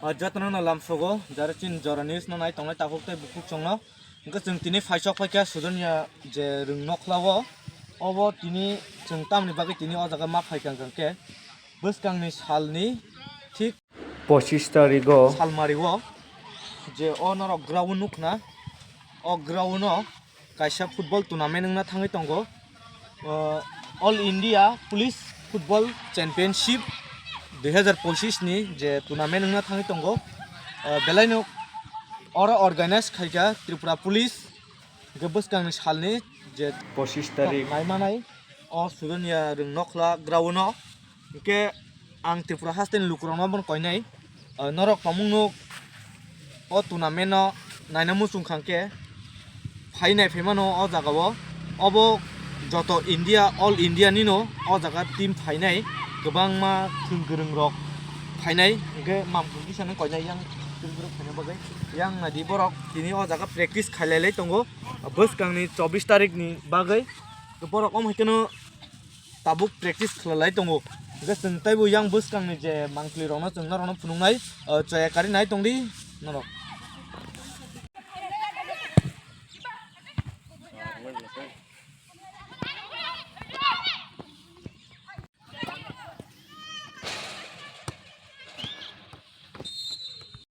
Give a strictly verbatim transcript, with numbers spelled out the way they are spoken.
O jotono no lamsogo, jara chin jora news no nai tongnai takhuk tei bukhuk chongno. Hwnkhe chwng tini phaisok phaikha Sudonia je rwng nokhlao. Obo tini chwng tamni bagwi tini o jaga ma phaikha hwnkhe bwskangni salni thik pochis tarigo salmario je o norok ground nukna. O ground no kaisa football tournament wngna thangwi tongo. O, All India Police Football Championship dui hazar pochis ni je tournament wngna thangwi tongo. O, belaino oro organize khaikha Tripura Police, hwnkhe bwskangni salni je pochis tarik naimanai o Sudonia rwng nokhla ground o. Hwnkhe ang Tripura hasteni lukurokno bono koinai, o, norok tongmung nuk o tournament no naina muchung kha hwnkhe phainai phaimano o jaga o. Obo joto India, all India nino o jaga team phainai, kwbangma thwng kwrwng rok phainai, hwnkhe mam kisa no koinai yang thwng kwrwng phaina bagwi. Yang naidi borok tini o jaga practice khailai lai tongo bwskangni chobbish tarik ni bagwi. Borok omo hai kheno tabuk practice khlai lai tongo. Hwnkhe chwng teibo yang bwskangni je mangtwlwi rokno chwng norokno phunuknai, o, chaya kari nai tongdi norok.